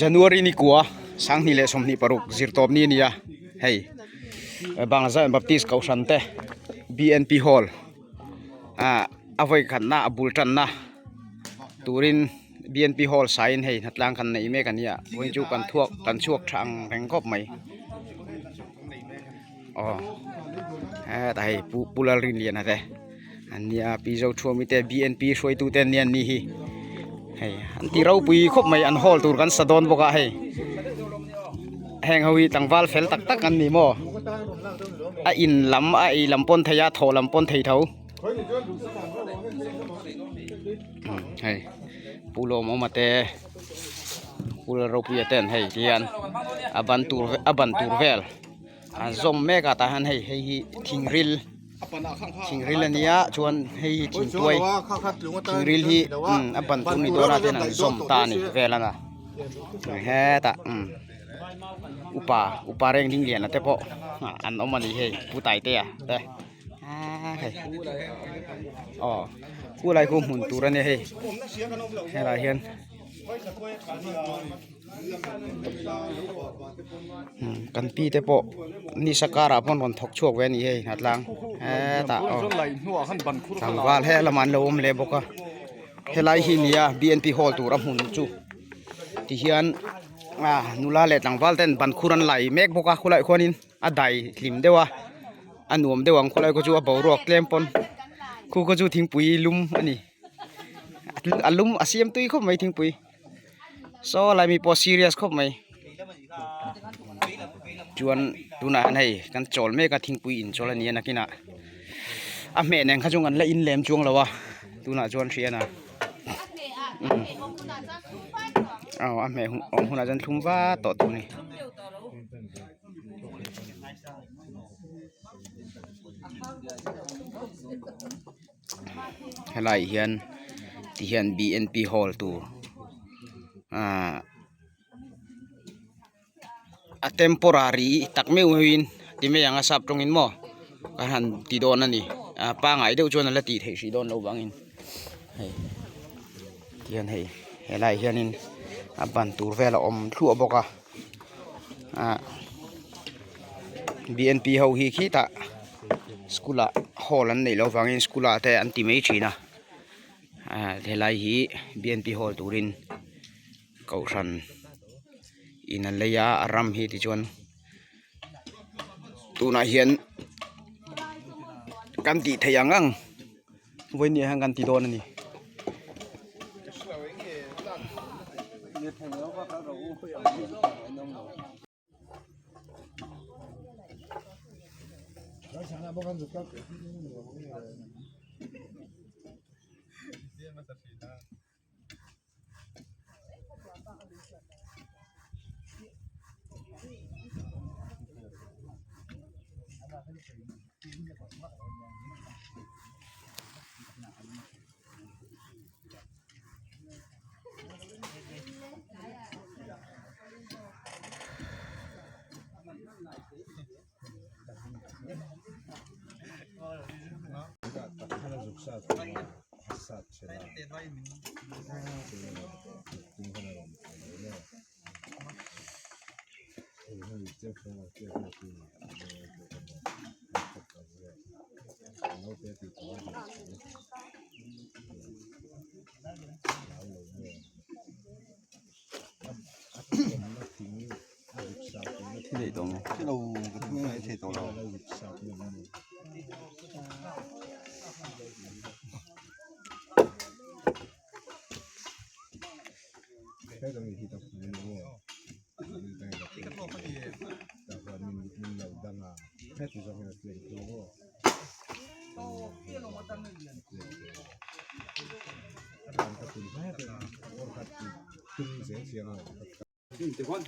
January ni kua sanghnih leh 26 zirtawp ni a ni a hei Bangla Zion Baptist Kohhran te B N P hall ah a vawi khatna a bul tanna turin B N P hall saiin hei hnatlang kan nei mek a nia vawiin chu kan thuak kan chhuak tha ang reng khawp mai aw hetah hei pu pu Lalrinliana te an nia pi Zothuami te B N P hruaitu te an nia an ni hi hei an ti ropui khawp mai an hall tur kan sa dawn bawk a hei heng ho hi tlangval fel tak tak an ni maw a in lam a ei lam pawn thei a thawh lam pawn thei tho hei pu Lawmawma te pu Lalropuia ten hei tihian a ban tur a ban tur vel. An zawm mek a tah hian hei hei hi thing ril thing ril a nia chuan hei hi thing tuai thing ril hi umm a ban tur ni dawn a ten an zawm ta a ni vel a na hetah umm upa upa reng ding lian a te pawh an awm a ni hei pu taitea te aaa hei aw khulai khu hmun tur a nia hei helaiah hian. Kan pi te pawh nisa karah pawh an rawn thawk chhuak ve a ni hei hnatlang hetah aw tlangval he lamah an lo awm leh bawk a helai hi nia B N P hall tur a hmun chu tihian ah nula leh tlangval ten ban khur an lai mek bawk a khulaiah khuanin a dai hlim deuh a a nuam deuh ang khawlai khaw chu a boruak tlem pawn khu khaw chu thingpui lum a ni. A lum a siam tui khawp mai thingpui saw lai mi pawh serious khawp mai chuan tunah hian hei kan chawl mek a thingpui in chawl a ni a nakinah a hmeh nen kha chuan kan la in lem chuang lo a tunah chuan hriat a aw a hmeh awm hunah chuan thlum vat tawh tur a ni. Helaiah hian tihian B N P hall tur ahh a temporary tak meuh meuhin ti mai ang a sap tawngin maw ka han ti dawn a ni a pangai deuh chuan a la tih theih hrih dawn loh vangin hei tihian hei helaiah hianin a ban tur vel a awm thluah bawk a ah B N P ho hi khitah school ah hall an neih loh vangin school ah te an ti mai thin a ah helai hi B N P hall turin kohhran in an lei a a ram hi tichuan tunah hian kan tih theih ang ang vawiin hian kan ti dawn a ni.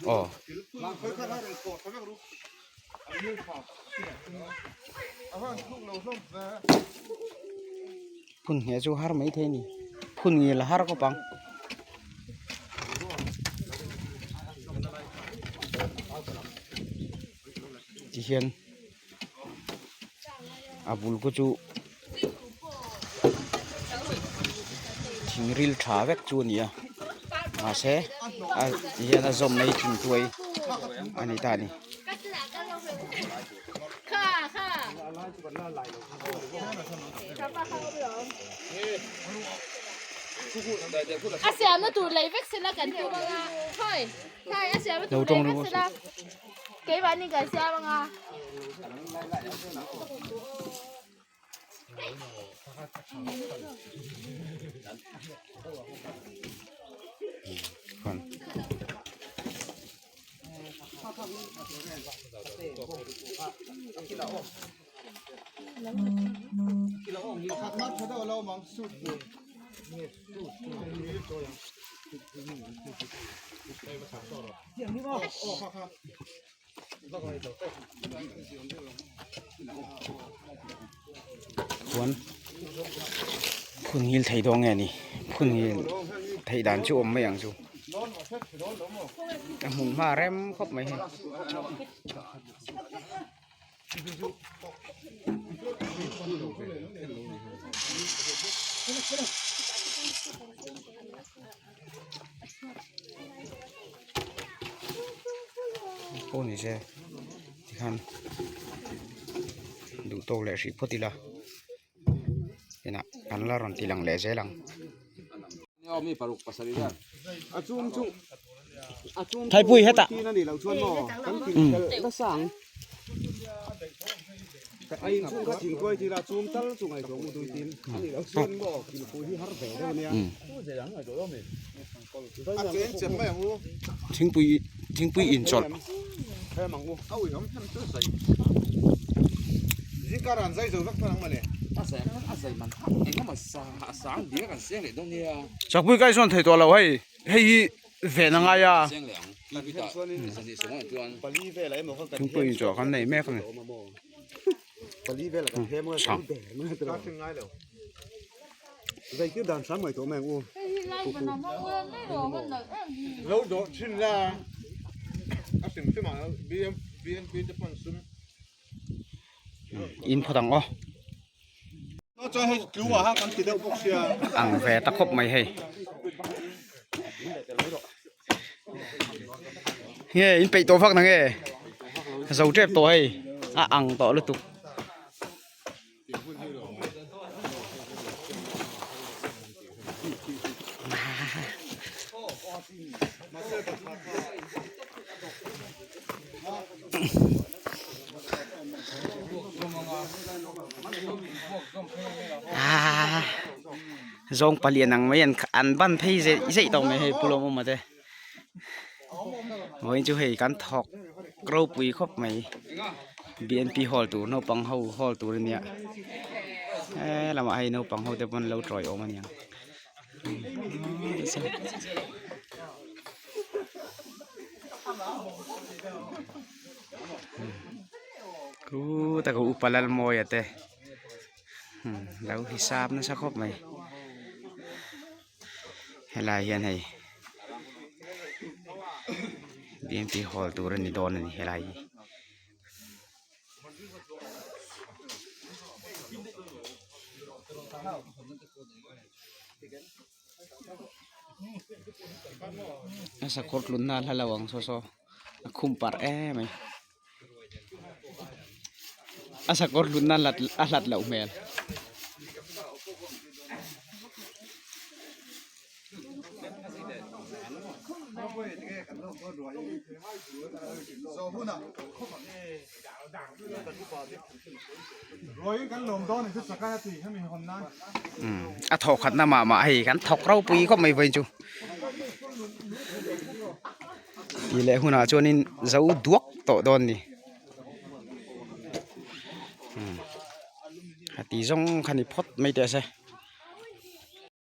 Aw phun hne chu har mai thei a ni phun ngil a har khawp ang. Tihian a bul khu chu thing ril tha vek chu a ni a. Mahse a ti hian a zawmna hi thingtuai a ni ta a ni. Lo tawng ringawt suh. Chuan phun ngil thei dawn nge ni phun ngil theih dan chu awm mai ang chu a hmun hma rem khawp mai hei. Pawh ni se tikhan duh tawk leh hrih phawt ila inah kan la rawn ti lang leh zel ang. Thaipui hetah Thingpui thingpui inchawlh. Chakpui kai sawn thei tawh lo hei hei hi ven a ngai a thingpui inchawlh kan nei mek a ni. In phawt ang aw. Ang ve ta khawp mai hei. Nge in peih tawh vak na nge zo tep tawh hei a ang tawh lutuk. Zawng palian ang mai an ban phei zeih zeih tawh mai hei pu Lawmawma te vawiin chu hei kan thawk ropui khawp mai B N P hall tur naupang ho hall tur ania helamah hei naupang ho te pawn an lo tawiawm aniang. Khu taka upa Lalmawia te lo hisap nasa khawp mai helai hian hei B M P hall tur a ni dawn a ni helai hi. A sakawr tlunna a hla lo ang saw saw a khum parh em mai a sakawr tlunna a hlat loh hmel. A thawh khatna mah mah hei kan thawk ropui khawp mai vawiin chu tih leh hunah chuanin zo duak tawh dawn a ni a ti zawng kha ni phawt mai teh se.